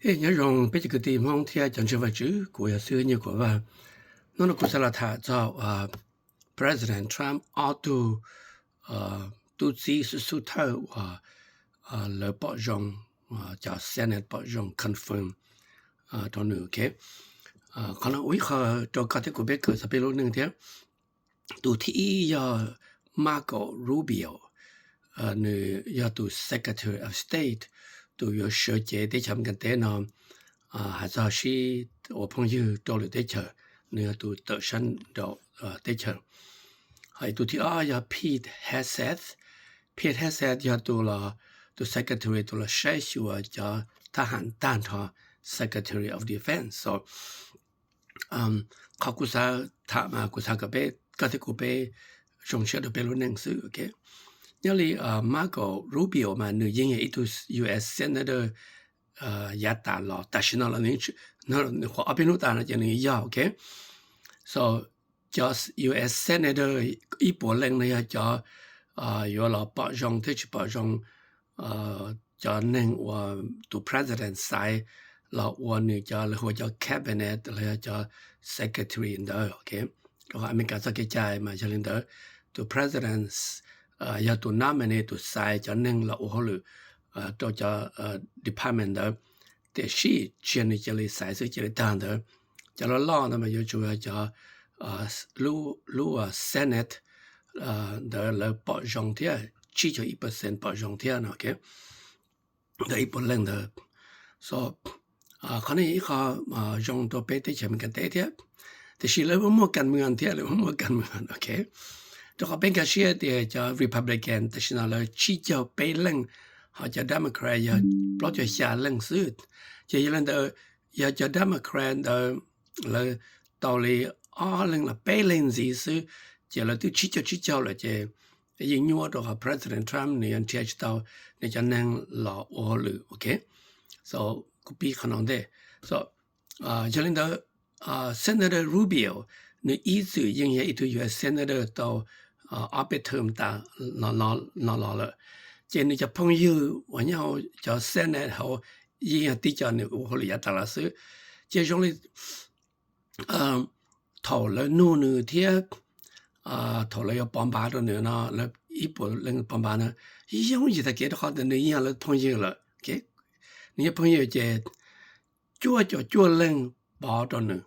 Ej, nyob zoo peb cov kwv tij Hmoob thiab cov ntseeg Vajtswv, kuv yog xib hwb Nyiaj Kuam Vaj. Hnub no kuv xav los tham txog President Trump ob tug tub txib xub xub thawj uas lawv pom zoo, cov Senate pom zoo confirm rau nws. Qhov no ua ib qho rau koj thiab kuv peb kawm txog peb lub neej thiab. Tus thib ib yog Marco Rubio, nws yog tus Secretary of State, tus yuav sawv cev teb chaws Amelikas teb no hais txog sib ua phooj ywg rau lwm teb chaws, nws yog tus tawm sab nraum teb chaws. Ho tus thib ob yog Pete Hegseth. Pete Hegseth yog tus los, tus secretary, tus los saib xyuas cov thab ham tag nrho, Secretary of Defense. So qhov kuv xav tham mas kuv xav kom peb, koj thiab kuv peb zoo siab rau peb lub neej xwb. Nyob li Marco Rubio mas nws yeej yog ib tug U S Senator yav tas los, tam sim no los nws qhuav ob peb hnub tas no ces nws yog, ok. So cov U S Senator ib puas leej no yog cov yuav los pom zoo thiab tsis pom zoo cov neeg uas tus president xaiv los ua nws cov, lawv hu ua cov cabinet los yog cov secretary ntawd, ok. Rau qhov Amelikas txoj kev cai mas yog li ntawd, tus president yog tus nominee, tus xaiv cov neeg los ua hauj lwm rau cov department ntawd, tiam sis tsis yog nws cia li xaiv xwb cia li tag ntawd. Cov loj loj ntawd mas yuav tsum yog cov lub Senate ntawd lawv pom zoo thiab, tsib caug ib percent pom zoo thiab no, ok. Ntawd ib puas leej ntawd. So qhov no yog ib qho zoo rau peb teb chaws Amelikas teb thiab. Tiam sis lawv muaj kas mwam thiab, lawv muaj kas mwam, ok. Rau qhov peb nkag siab tias cov Republican tam sim no lawv tsib caug peb leej, ho cov Democrat yog plaub caug xya leej xwb. Ces yog li ntawd, yog cov Democrat ntawd lawv tau li ob leeg los peb leeg ntxiv xwb, ces lawv twb tsib caug tsib caug lawm ces yeej nyuaj rau qhov President Trump nws yuav nrhiav tsis tau nws cov neeg los ua hauj lwm, ok. So kuv pib qhov no ntej. So yog li ntawd, Senator Rubio nws ib txwm yeej yog ib tug U S Senator tau ob peb term tas no los lawm, ces nws cov phooj ywg uas nyob hauv cov Senate hauv yeej yog tib co nws ua hauj lwm yav tas los xwb. Ces zoo li thaum lawv nug nws thiab thaum lawv yuav pov npav rau nws no, lawv ib puas leej pov npav na, yooj yim tag kev rau qhov tias nws yeej yog lawv phooj ywg lawm. Nws yog phooj ywg ces cuaj caum cuaj leej pov rau nws,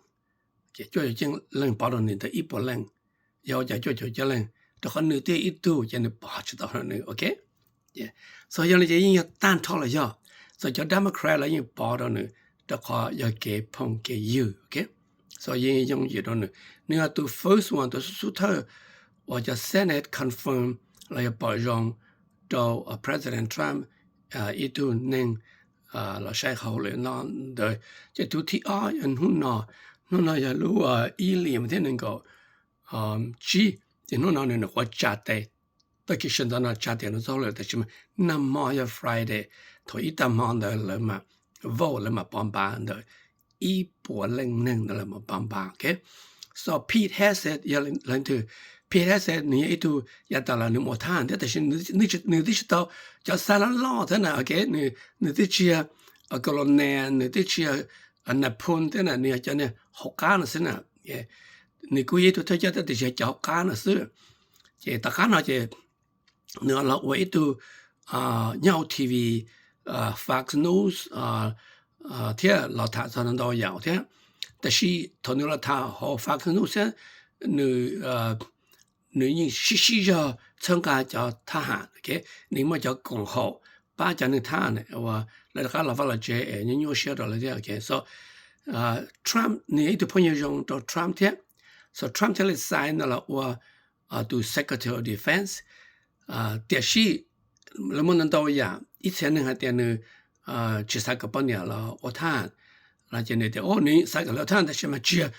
ces cuaj caum cuaj leej pov rau nws ntawm ib puas leej, yog ua cas cuaj caum cuaj leej, rau qhov nws twb yog ib tug ces nws pov tsis tau rau nws, ok. So yog li ces yeej yog tag nrho los yog, so cov Democrat los yeej pov rau nws, rau qhov yog kev phooj kev ywg, ok. So yeej yooj yim rau nws. Nws yog tus first one, tus xub thawj uas cov Senate confirm los yog pom zoo rau President Trump ib tug neeg los saib hauj lwm no ntawd. Ces tus thib ob yog hnub no, hnub no yog lub ib hlis mas thiab nees nkaum tsib, ces hnub no nws nws quav tsa tes. Tag kis sawv ntxov no tsa tes nws txoj hauj lwm, tab sis mas nag hmo yog Friday, thaum ib tag hmo ntawd lawv mam vote, lawv mam pov npav ntawm ib puas leej neeg ntawd lawv mam pov npav, ok. So Pete Hegseth yog leej twg? Pete Hegseth nws yog ib tug yav tas los nws mus ua thab ham thiab, tab sis nws twb tsis tau cov xab loj loj thiab na, ok. Nws twb tsis yog colonel, nws twb tsis yog napoon thiab na, nws yog cov niag hauv qab no xwb na. Nws kuj yog ib tug thawj coj tab sis yog cov hauv qab no xwb. Ces tom qab no ces nws los ua ib tug nyob hauv T V, Fox News thiab los tham txog ntau yam thiab. Tab sis thaum nws los tham hauv Fox News thiab, nws nws yeej sib sib zog txhawb nqa cov thab ham, ok. Nws muaj cov koom haum pab cov neeg thab uas lawv rov qab los vaj los tsev es nyuaj nyuaj siab rau lawv thiab, ok. So Trump nws yog ib tug phooj ywg zoo rau Trump thiab. So Trump thiaj li xaiv nws los ua tus Secretary of Defense. Tiam sis lawv muaj ntau ntau yam, ib txhia neeg hais tias nws tsis xav kom poj niam los ua thab ham, los ces nws tias o nws xav kom lawv ua thab ham tab sis mas tsis yog,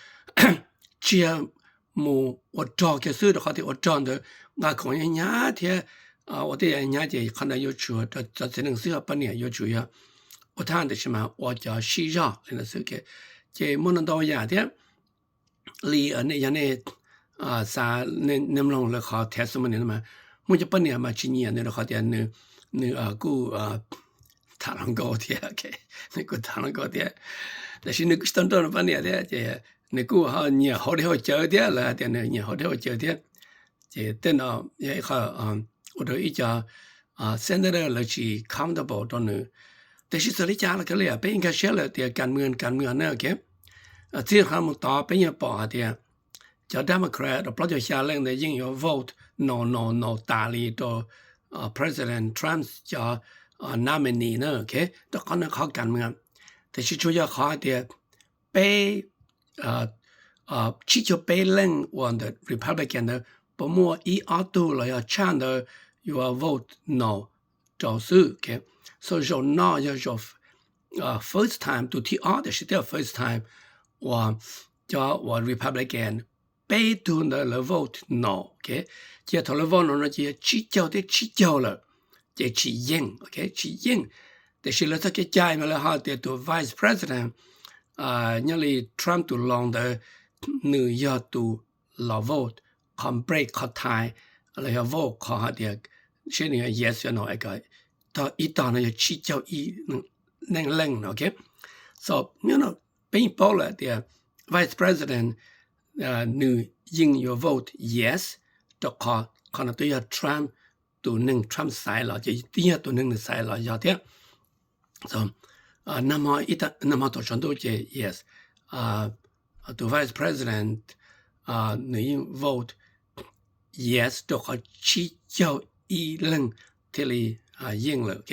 tsis yog mus ua rog kiag xwb, rau qhov tias ua rog ntawd nqa khoom hnyav hnyav thiab ua tej yam hnyav ces qhov ntawd yuav tsum rau cov txiv neej xwb, poj niam yuav tsum yog ua thab ham tab sis mas ua cov sib zog li ntawd xwb. Ces muaj ntau ntau yam thiab li nej yog nej xav, nej mloog lawv qhov testimony no mas muaj cov poj niam mas tsis nyiam nws rau qhov tias nws kuj tham hluas nkauj thiab, nws kuj tham hluas nkauj thiab, tab sis nws kuj tsis tau nrauj nws poj niam thiab ces nws kuj ho nyiam haus dej haus cawv thiab, lawv hais tias nws nyiam haus dej haus cawv thiab. Ces tej no yog ib qho ua rau ib co senator lawv tsis comfortable rau nws. Tab sis txawm li cas los kawg li peb nkag siab lawm tias kas mwam kas mwam na, ok. Txij qhov mus tod peb yeej pom hais tias cov Democrat rau plaub caug xya leej ntawd yeej yuav vote no no no tas li rau President Trump cov nominee na, ok, rau qhov no qhov kas mwam. Tab sis tsuas yog qhov hais tias peb tsib caug peb leej uas ntawm Republican ntawd puas muaj ib ob tug los yog tshaj ntawd yuav vote no rau xwb, ok. So zaum no yog zaum first time, tus thib ob tiam sis twb yog first time uas cov uas Republican peb tug ntawd lawv vote no, ok. Ces thaum lawv vote no no ces yog tsib caug thiab tsib caug lawm, ces tsis yeej, ok, tsis yeej. Tiam sis lawv txoj kev cai mas lawv ho tias tus vice president nyob li Trump tus laus ntawd nws yog tus los vote, qhov break qhov tie los yog vote qhov hais tias seb nws yog yes or no, ib tog no yog tsib caug ib neej leej no, ok. So peb yeej paub lawm tias vice president nws yeej yuav vote yes rau qhov, qhov no twb yog Trump, tus neeg Trump xaiv los ces twb yog tus neeg nws xaiv los yog thiab. Nag hmo thaum tsaus ntuj ces yes, tus vice president nws yeej vote yes rau qhov tsib caug ib leeg thiaj li yeej lawm, ok.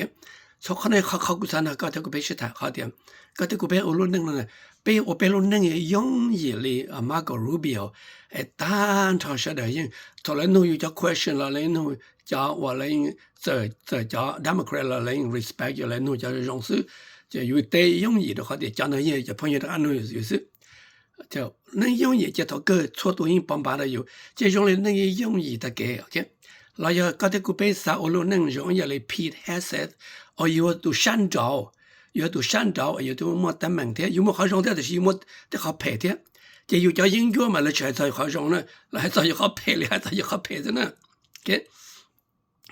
Txog qhov no qhov kuv xav nrog koj thiab kuv peb sib tham qhov tias koj thiab kuv peb ua lub neej no, peb ua peb lub neej yooj yim li Marco Rubio, es tag nrho sawv daws yeej thaum lawv nug yus cov question los lawv nug, cov uas lawv txawm cov Democrat los lawv yeej respect yus, lawv nug cov zoo xwb. Ces yus teb yooj yim rau qhov tias cov ntawd yeej cov phooj ywg rov qab nug yus xwb. Neej yooj yim ces thaum kawg txhua tus yeej pov npav rau yus ces zoo li neej yooj yim tag kev, ok. Los yog koj thiab kuv peb xav ua lub neej zoo ib yam li Pete Hegseth, uas yus tus sab nraud, yus tus sab nraud yus twb muaj teeb meem thiab yus muaj qhov zoo thiab tab sis yus muaj tej qhov phem thiab. Ces yus cov yeeb ncuab mas lawv tsis hais txog yus qhov zoo na, lawv hais txog yus qhov phem li, hais txog yus qhov phem xwb na.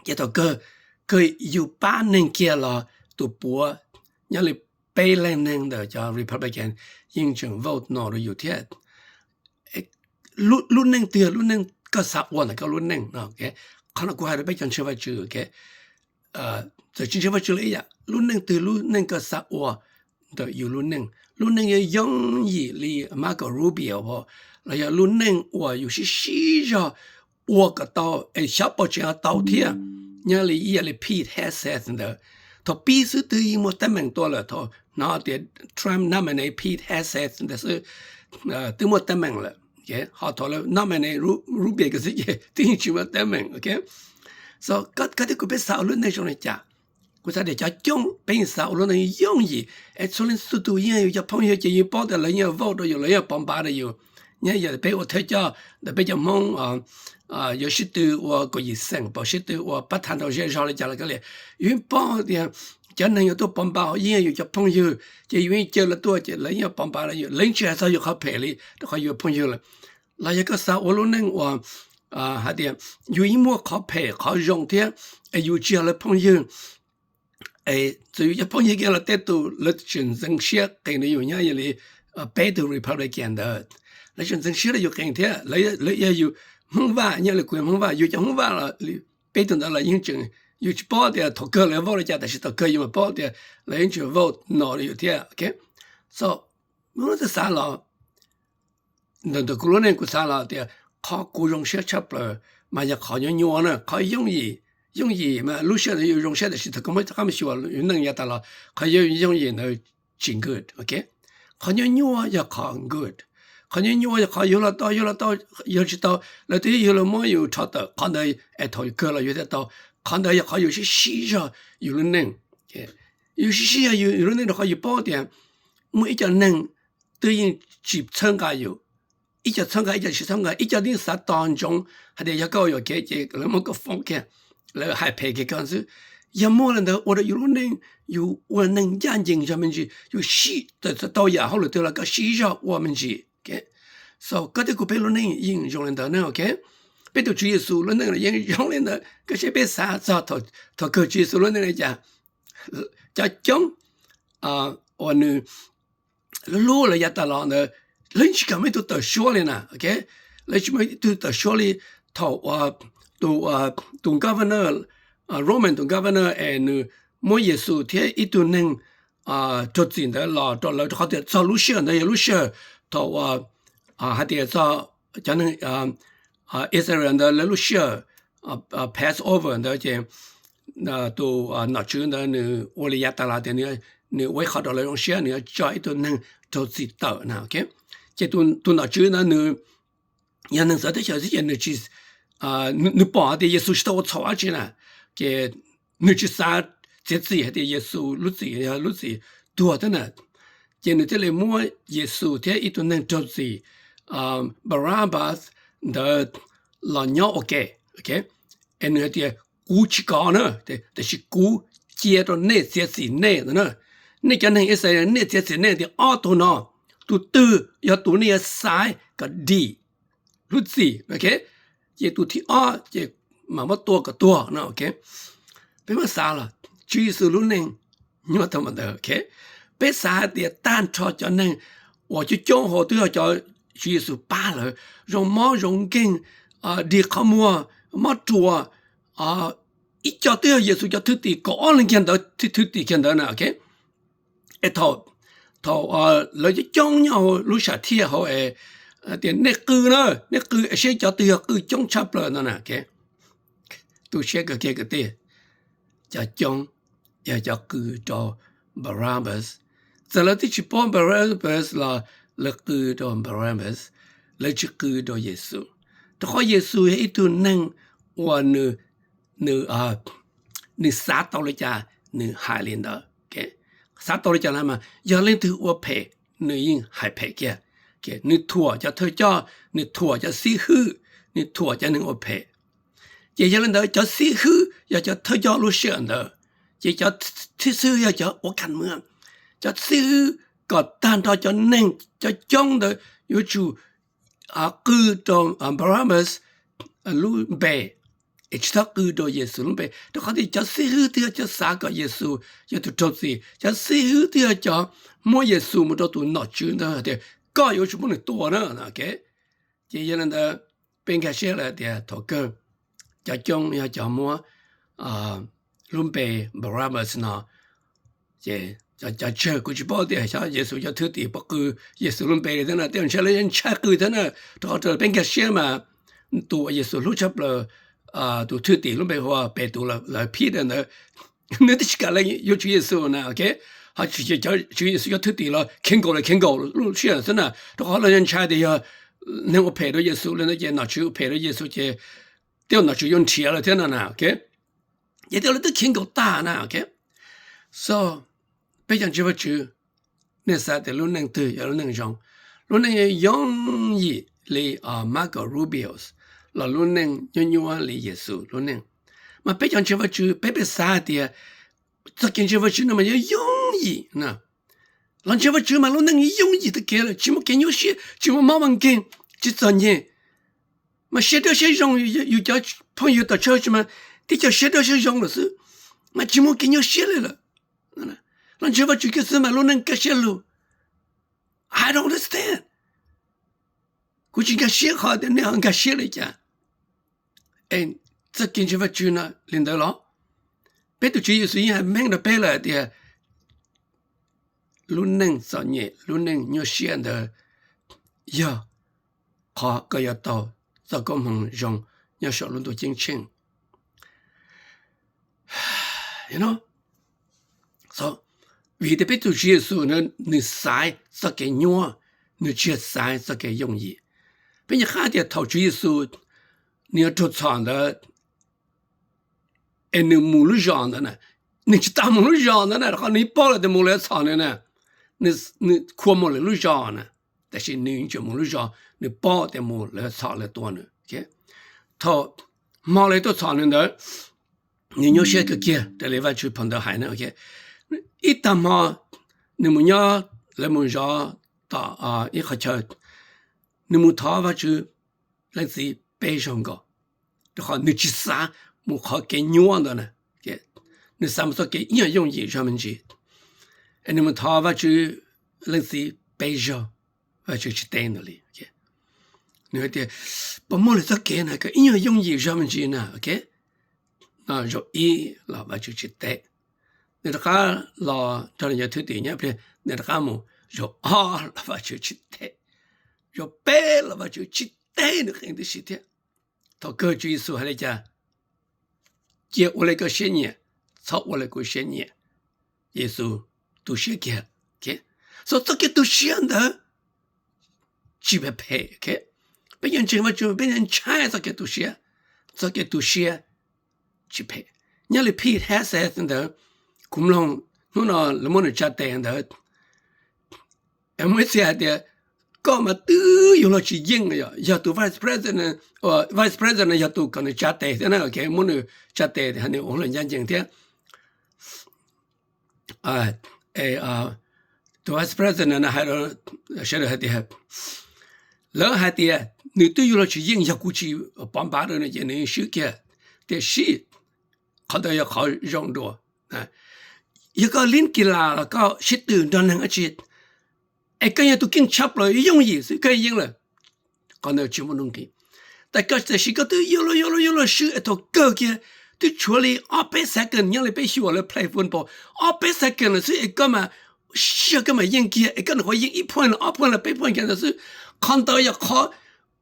Ces thaum kawg, kawg yus pab neeg kiag los tus puav nyob li peb leeg neeg ntawm cov Republican yeej tseem vote no rau yus thiab. Lub neej twg yog lub neej koj xav ua ntawm koj lub neej no, ok. Qhov no kuv hais rau peb cov ntseeg Vajtswv, ok. Txawm tsis ntseeg Vajtswv los ib yam, lub neej twg lub neej koj xav ua ntawm yus lub neej, lub neej yuav yooj yim li Marco Rubio los yog lub neej uas yus sib sib zog ua kom tau es xyov puas tseem tau thiab, nyob li ib yam li Pete Hegseth ntawd. Thaum pib xwb twb yeej muaj teeb meem tuaj lawm, thaum hnov tias Trump nominate Pete Hegseth ntawd xwb twb muaj teeb meem lawm. Ho thaum lawv nominate Rubio xwb ces twb yeej tsis muaj teeb meem, ok. So koj thiab kuv peb xav ua lub neej zoo li cas? Kuv xav tias cov coob peb yeej xav ua lub neej yooj yim es txhua leej txhua tus yeej yus cov phooj ywg ces yeej paub tias lawv yeej vote rau yus, lawv yeej pov npav rau yus. Nyob yog peb ua thawj coj ntawm peb cov Hmoob yuav sib tw ua kaum yim xeem, pom sib tw ua pab tha nrau zej zog li cas los kawg li, yus yeej paub tias cov neeg yuav tuaj pov npav yeej yus cov phooj ywg ces yus yeej caw lawv tuaj ces lawv yeej pov npav rau yus, lawv yeej tsis hais txog yus qhov phem li rau qhov yus phooj ywg lawm. Los yog koj xav ua lub neej uas hais tias yus yeej muaj qhov phem qhov zoo thiab es yus tsis yog lawv phooj ywg, es txawm yus cov phooj ywg kiag los tej tus lawv tseem ntxeev siab qees rau yus nyob yog li peb tug Republican ntawd, lawv tseem ntxeev siab rau yus qees thiab. Lawv yog yus Hmoob Vaj, nyob li kuv yog Hmoob Vaj, yus cov Hmoob Vaj los peb tug ntawd los yeej tseem, yus tsis paub tias thaum kawg lawv vote li cas tab sis thaum kawg yus mas paub tias lawv yeej tseem vote no rau yus thiab, ok. So kuv xav los, ntawm kuv lub neej kuv xav los tias qhov kuv zoo siab tshaj plaws mas yog qhov nyuaj nyuaj na, qhov yooj yim, yooj yim mas lub sij hawm ntawd yus zoo siab tab sis thaum kawg muab rov qab mus xyuas yus neej yav tas los qhov yooj yim ntawd tsis good, ok. Qhov nyuaj nyuaj yog qhov good, qhov nyuaj nyuaj yog qhov yus los tau, yus los tau, yus tsis tau lawv twb yug los muab yus rho tawm qhov ntawd es thaum kawg los yus thiaj tau. Qhov ntawd yog qhov yus sib sib zog yus lub neej. Yus sib sib zog yus lub neej rau qhov yus paub tias muaj ib co neeg twb yeej tsis txhawb nqa yus, ib co txhawb nqa ib co tsis txhawb nqa, ib co twb yeej xav tos ntsoov hais tias yog koj yuam kev ces lawv muab koj foob kiag, lawv hais phem kiag koj xwb. Yog muaj li ntawd ua rau yus lub neej, yus ua neeg ncaj ncees zog me ntsis, yus sib tau yam hauj lwm twg los koj sib zog ua me ntsis. So koj thiab kuv peb lub neej yeej zoo li ntawd na, ok. Peb tus Tswv Yexus lub neej los yeej zoo li ntawd, koj saib peb xav txog thaum kawg Tswv Yexus lub neej li cas. cov coob uas nws hlub lawv yav tas los ntawd, lawv tsis kam muaj ib tug tawm suab li na, ok. Lawv tsis muaj ib tug tawm suab li. Thaum tus, tus governor, Roman tus governor es nws muab Yexus thiab ib tug neeg raug txim ntawd los rau lawv, rau qhov tias txog lub sij hawm ntawd yog lub sij hawm thaum uas hais tias txog cov neeg Israel ntawd lawv lub sij hawm Passover ntawd ces tus nom tswv ntawd nws ua li yav tas los tias nws ua ib qho rau lawv zoo siab, nws yuav tso ib tug neeg raug txim tawm na, ok. Ces tus nom tswv ntawd nws yog neeg txawv teb chaws xwb ces nws tsis, nws pom hais tias Yexus tsis tau ua txhaum dab tsi na, ces nws tsis xav txiav txim hais tias Yexus lub txim yog lub txim tuag thiab na. Ces nws thiaj li muab Yexus thiab ib tug neeg raug txim Barabas ntawd los nyob ua ke, ok. Es nws hais tias kuv tsis kom na, tiam sis kuv cia rau nej txiav txim nej ntag na. Nej cov neeg Israel, nej txiav txim nej tias ob tug no, tus twg yog tus nej yuav xaiv kom dim lub txim, ok. Ces tus thib ob ces mam muab tua kom tuag no, ok. Peb muab xav los Tswv Yexus lub neej nyob tau mas ntawd, ok. Peb xav hais tias tag nrho cov neeg uas coob coob hauv twb yog cov Tswv Yexus pab lawm, zoo mob zoo nkeeg, dig qhov muag, mob ruas, ib co twb yog Yexus cov thwj tim, kaum ob leeg kiag ntawd, thwj tim kiag ntawd na, ok. Es thaum, thaum lawv coob coob nyob hauv lub sam thiaj hauv es tias nej qw na, nej qw es saib cov twg yog qw coob tshaj plaws no na, ok. Tu siab kawg kiag kwv tij, cov coob yog cov qw rau Barabas. Txawm lawv twb tsis paub Barabas los lawv qw rau Barabas, lawv tsis qw rau Yexus, rau qhov Yexus yog ib tug neeg uas nws, nws, nws xav tau li cas nws hais li ntawd. Xav tau li cas los mas yog leej twg ua phem nws yeej hais phem kiag. Nws thuam cov thawj coj, nws thuam cov xib hwb, nws thuam cov neeg ua phem. Ces yog li ntawd cov xib hwb yog cov thawj coj lub sij hawm ntawd, ces cov xib hwb yog cov ua kam muaj, cov xib hwb kom tag nrho cov neeg cov coob ntawd yuav tsum qw rau Barabas lub npe, es tsis txhob qw rau Yexus lub npe, rau qhov tias cov xib hwb twb yog cov xav kom Yexus yog tus raug txim, cov xib hwb twb yog cov muab Yexus mus rau tus nom tswv ntawd tias koj yuav tsum muab nws tua na. Ces yog li ntawd peb nkag siab lawm tias thaum kawg cov coob yog cov muab lub npe Barabas no. Ces cov tsawg kuv tsis paub tias xyov Yexus cov thwj tim puas qw Yexus lub npe li thiab na, tej zaum ntshai lawv ntshai qw thiab na, rau qhov peb nkag siab mas tus uas Yexus hlub tshaj plaws tus thwj tim lub npe hu ua Petus, lawv phib ntawd, nws twb tsis kam lees yuav Tswv Yexus na, ok. Ho tsis, Tswv Yexus cov thwj tim los khiav nkaum los khiav nkaum lub sij hawm xwb na, rau qhov lawv ntshai tias yog neeg ua phem rau Yexus li ntawd ces nom tswv ua phem rau Yexus ces tej zaum nom tswv yuav nrhiav lawv thiab no na, ok. Ces tej zaum lawv twb khiav nkaum tag na, ok. So peb cov ntseeg Vajtswv, nej xav tias lub neej twg yog lub neej zoo? Lub neej yooj yim li Marco Rubio los lub neej nyuaj nyuaj li Yexus lub neej? Mas peb cov ntseeg Vajtswv peb pheej xav hais tias txoj kev ntseeg Vajtswv no mas yog yooj yim na. Los ntseeg Vajtswv mas lub neej yooj yim tag kev lawm, tsis muaj kev nyuaj siab, tsis muaj mob muaj nkeeg, tsis txom nyem. Mas siab dawb siab zoo, yus cov phooj ywg tom tshawj tsis mas tib co siab dawb siab zoo lawm xwb, mas tsis muaj kev nyuaj siab li lawm. Los ntseeg Vajtswv kiag xwb mas lub neej kaj siab lug. I don't understand. Kuv tsis nkag siab qhov tias nej ho nkag siab li cas. Txoj kev ntseeg Vajtswv no li ntawd los? Peb tus Tswv Yexus yeej hais meej rau peb lawm tias lub neej txom nyem, lub neej nyuaj siab ntawd yog qhov koj yuav tau txoj koob hmoov zoo nyob saum lub ntuj ceeb tsheej. Vim tias peb tus Tswv Yexus nws xaiv txoj kev nyuaj, nws tsis yog xaiv txoj kev yooj yim. Peb nco qab tias thaum Tswv Yexus nws yuav raug txhom ntawd es nws mus lub zos ntawd na, nws tsis tas mus lub zos ntawd na, rau qhov nws paub lawm tias mus lawv txhom nws na, nws khua mus lawv lub zos na, tab sis nws tseem mus lub zos nws paub tias mus lawv txhom lawv tua nws. Thaum hmo lawv tuaj txhom nws ntawd, nws nyuaj siab kawg kiag raws li Vajtswv phau ntawv hais na. Ib tag hmo nws mus nyob, lawv mus zov tom ib qhov chaw, nws mus thov Vajtswv leej txiv peb zaug nkaus, rau qhov nws tsis xav mus qhov kev nyuaj ntawd na. nws xav mus txoj kev ib nyuag yooj yim zog me ntsis. Es nws mus thov Vajtswv leej txiv peb zaug, Vajtswv tsis teb nws li. Nws hais tias, puas muaj lwm txoj kev na kom ib nyuag yooj yim zog me ntsis na, ok? No zaum ib los Vajtswv tsis teb. Nws rov qab los nrog nws cov thwj tim nyob ib pliag, nws rov qab mus zaum ob los Vajtswv tsis teb. Zaum peb los Vajtswv tsis teb nws qees tib si thiab. Thaum kawg Tswv Yexus hais li cas? Cia ua li koj siab nyiam, txhob ua li kuv siab nyiam. Yexus tu siab kiag. Xav txoj kev tu siab ntawd tsis phem phem. Peb cov ntseeg Vajtswv peb ntshai txoj kev tu siab. Txoj kev tu siab tsis phem. Nyob li Pete Hegseth ntawd, kuv mloog hnub no lawv muab nws tsa tes ntawd, muaj ib txhia hais tias koj mas twb yuav luag tsis yeej, yog tus vice president, vice president yog tus kom nws tsa tes thiab na, muab nws tsa tes nws ua luag ncaj ncees thiab. Tus vice president no hais, sawv daws hais tias, lawv hais tias nws twb yuav luag tsis yeej yog kuv tsis pov npav rau nws ces nws swb kiag. Tiam sis qhov ntawd yog qhov zoo dua. Yog koj lib kis las los koj sib tw nrog neeg dab tsi, es koj yog tus keej tshaj plaws yooj yim xwb koj yeej lawm, qhov ntawd tsis muaj nuj nqis. Tab sis koj twb yuav luag yuav luag yuav luag swb es thaum kawg kiag twb tshuav li ob peb second, nyob li peb xyuas lawv play football, ob peb second lawm xwb es koj mas, siab koj mas yeej kiag es koj nyuam qhuav yeej ib phuaj los ob phuaj los peb phuaj kiag ntawd xwb. Qhov ntawd yog qhov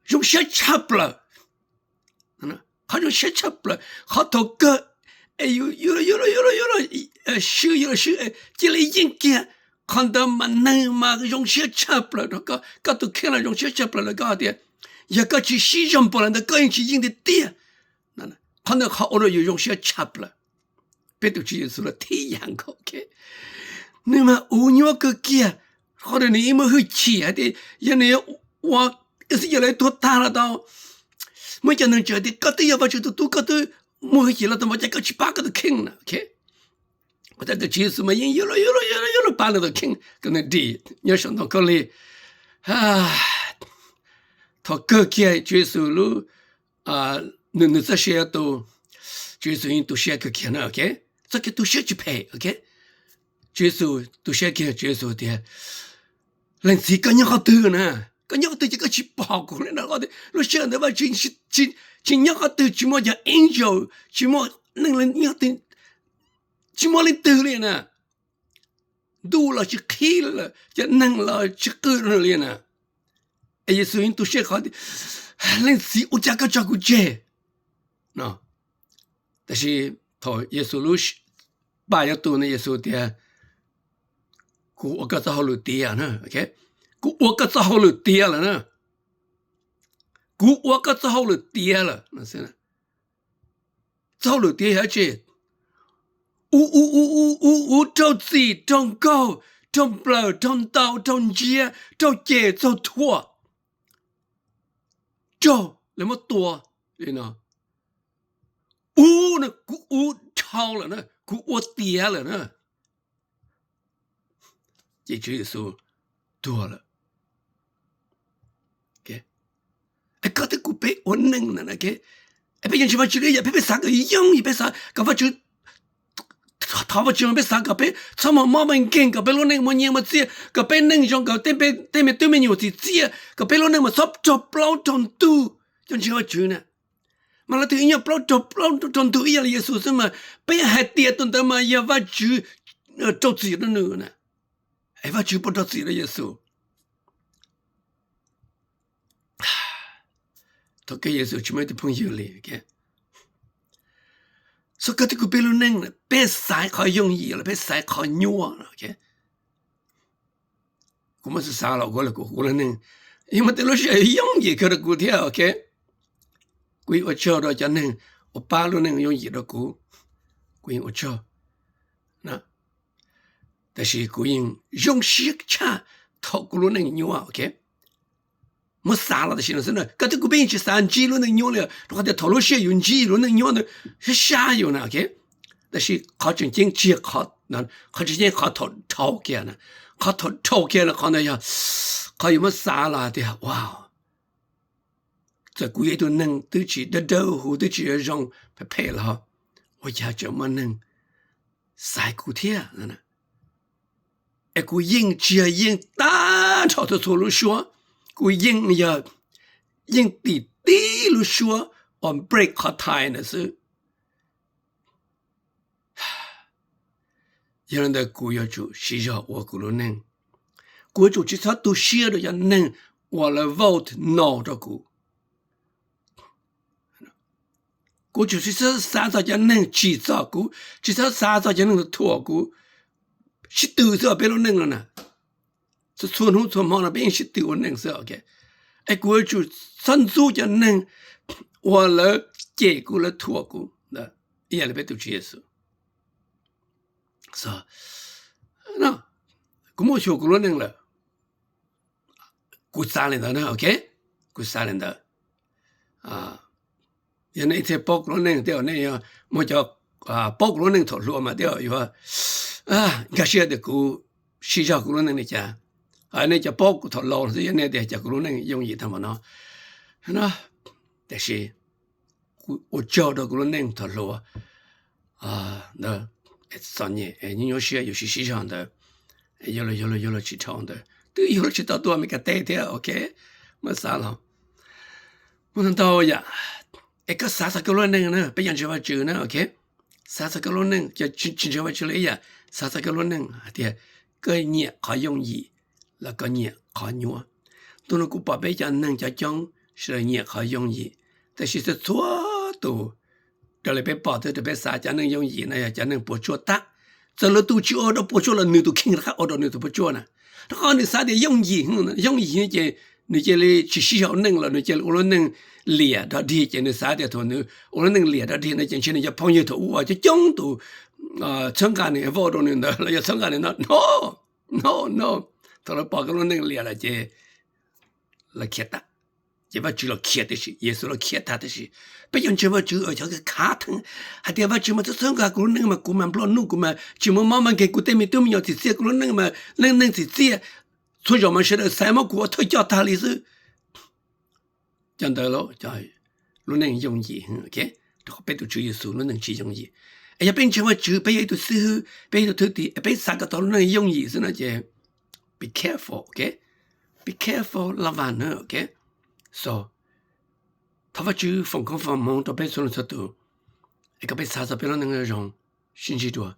zoo siab tshaj plaws. Qhov zoo siab tshaj plaws, qhov thaum kawg es yus yuav luag yuav luag yuav luag swb, yuav luag swb cia li yeej kiag. Qhov ntawd mas neeg mas zoo siab tshaj plaws rau koj, koj tus kheej los zoo siab tshaj plaws rau koj tias, yog koj tsis sib zog npaum li ntawd koj yeej tsis yeej tiag tiag. Qhov ntawd qhov ua rau yus zoo siab tshaj plaws. Peb tus Tswv Yexus los thib yam nkaus, nws mas uv nyuaj kawg kiag. Qhov ntawd nws yeej muaj hwj chim hais tias yog nws ua xwb yog lawv tuag tag los tau, muaj cov neeg tseem tias koj twb yog Vajtswv tus tub, koj twb muaj hwj chim los tau npaum cas koj tsis pab koj tus kheej na. Tab sis tus Tswv Yexus mas yeej yuav luag yuav luag yuav luag pab nws tus kheej kom nws dim nyob saum ntoo khaub lig. Thaum kawg kiag Tswv Yexus lub, nws txoj sia tu, Tswv Yexus yeej tu siab kawg kiag na. Txoj kev tu siab tsis phem. Tswv Yexus tu siab kiag, Tswv Yexus tias, leej txiv, koj nyob qhov twg na? Koj nyob qhov twg ces koj tsis pom kuv li na? Lub sij hawm ntawd Vajtswv tsis nyob qhov twg, tsis muaj cov angel, tsis muaj neeg, tsis muaj leej twg li na. Ntuj los tsis qhib lawm, cov neeg los tsis qw rau nws li na. Es Yexus yeej tu siab qhov tias, leej txiv, ua cas koj tso kuv tseg? Tab sis thaum Yexus lub paj yuav tu na, Yexus tias, kuv ua koj txoj hauj lwm tiav na. Kuv ua koj txoj hauj lwm tiav lawm na. Kuv ua koj txoj hauj lwm tiav lawm. Txoj hauj lwm tiav yog dab tsi? Uv uv uv uv uv uv, raug txim, raug nkaug, raug nplawm, raug ntaus, raug ntsiab, raug cem, txaug thuam, raug lawv muab tua li no. Uv na, kuv uv dhau lawm na, kuv ua tiav lawm na. Ces Tswv Yexus tuag lawm. Koj thiab kuv peb ua neej na, peb yeej tsis Vajtswv li yam, peb peb xav kom yooj yim, peb xav kom Vajtswv, thov Vajtswv, peb xav kom peb txhob muaj mob muaj nkeeg, kom peb lub neej muaj nyiaj muaj txiaj, kom peb neej zoo, kom tej me tub me nyuam txim txiaj, kom peb lub neej mas txhob raug plaub raug ntug. Cov ntseeg Vajtswv na, mas leej twg ib nyuag plaub raug plaub raug ntug ib yam li Yexus xwb mas peb hais tias tus ntawd mas yog Vajtswv rau txim rau nws na. Es Vajtswv puas rau txim rau Yexus? Thaum kawg Yexus tsis muaj ib tug phooj ywg li. Xyov koj thiab kuv peb lub neej, peb xaiv qhov yooj yim los peb xaiv qhov nyuaj? Kuv muab xav xav los kuv, kuv lub neej yeej muaj tej lub sij hawm yooj yim kawg rau kuv thiab, ok. Kuv yeej ua tsaug rau cov neeg uas pab lub neej yooj yim rau kuv, kuv yeej ua tsaug. Tab sis kuv yeej zoo siab tshaj thaum kuv lub neej nyuaj, ok. Muab xav los tam sim no xwb na, koj thiab kuv peb yeej tsis xav ntsib lub neej nyuaj li, rau qhov tias thaum lub sij hawm yus ntsib lub neej nyuaj ntawd sab sab yus na, ok. Tab sis qhov tseem ceeb tsis yog qhov, qhov tseem ceeb qhov thaum dhau kiag na, qhov thaum dhau kiag na, qhov ntawd yog qhov yus muab xav los tias, wow, txawm kuv yog ib tug neeg twb tsis dawb dawb huv, twb tsis zoo phem phem los, ua cas tseem muaj neeg xaiv kuv thiab. Es kuv yeej tsis yog yeej tag nrho txhua txhua lub suab, kuv yeej yog yeej tim tib lub suab uas break qhov thais ntawd xwb. Yog li ntawd kuv yuav tsum siv zog ua kuv lub neej. Kuv yuav tsum tsis txhob tu siab rau cov neeg uas lawv vote no rau kuv. Kuv tsum tsis txhob xav txog cov neeg tsim txom kuv, tsis txhob xav txog cov neeg thuam kuv. Sib tw xwb peb lub neej no na. Txhua txhua hnub txhua hmo no peb yeej sib tw ua neej xwb. Es kuv yuav tsum txhob ntxub cov neeg uas lawv cem kuv, lawv thuam kuv ib yam li peb tus Tswv Yexus. Kuv muab xyuas kuv lub neej lawm. Kuv xav li ntawd na, ok. Kuv xav li ntawd. Yog nej ib txhia paub kuv lub neej tej zaum nej muaj cov paub kuv lub neej thaum hluas mas tej zaum yuav nkag siab tias kuv siv zog kuv lub neej li cas. Nej cov paub kuv thaum laus xwb yog nej tias cas kuv lub neej yooj yim tag npaum no. Tiam sis kuv ua tsaug rau kuv lub neej thaum hluas ntawd, txom nyem, nyuaj nyuaj siab, yuav siv siv zog ntawd, yuav luag yuav luag yuav luag tsis dhau ntawd, twb yuav luag tsis tau tuaj Amelikas teb thiab, ok. Muab xav los, muaj ntau yam. Es koj xav txog koj lub neej na, peb cov ntseeg Vajtswv na, ok. Xav txog koj lub neej, cov tsis ntseeg Vajtswv los ib yam, xav txog koj lub neej hais tias koj nyiam qhov yooj yim los koj nyiam qhov nyuaj. Ntu no kuv pom peb cov neeg coob coob sawv daws nyiam qhov yooj yim, tab sis txhua txhua tus raws li peb pom thiab raws peb xav cov neeg yooj yim no yog cov neeg puas tsuaj tag. Txawm lawv tus tsis ua rau puas tsuaj los nws tus kheej rov qab ua rau nws tus puas tsuaj na. Rau qhov nws xav tias yooj yim, yooj yim ces nws cia li tsis sib zog ua neej los nws cia li ua lub neej liam dog dig, ces nws xav tias thaum nws ua lub neej liam dog dig no ces ntshe nws cov phooj ywg thaum ub uas coob coob tus txhawb nqa nws, vote rau nws ntawd los yog txhawb nqa nws no, no, no, no. Thaum lawv pom koj lub neej liam lawm ces lawv khiav tag. Ces Vajtswv los khiav tib si, Yexus los khiav tag tib si. Peb cov ntseeg Vajtswv xyov khav theeb hais tias Vajtswv mas txhawb nqa kuv lub neej mas kuv mas nplua nuj, kuv mas tsis muaj mob muaj nkeeg, kuv tej me tub me nyuam txim txiaj, kuv lub neej mas neej neeg txim txiaj. Txhua zaus mas sawv daws xaiv muab kuv ua thawj coj tag li xwb. Cov ntawd lub neej yooj yim, rau qhov peb tus Tswv Yexus lub neej tsis yooj yim. Es yog peb ntseeg Vajtswv, peb yog ib tug xib hwb, peb yog ib tug thwj tim, es peb xav kom tau lub neej yooj yim xwb no ces be careful, ok. Be careful, laj vam na, ok. So, thov Vajtswv foom koob foom hmoov rau peb txhua leej txhua tus, es kom peb xav txog peb lub neej zoo, sib ntsib dua.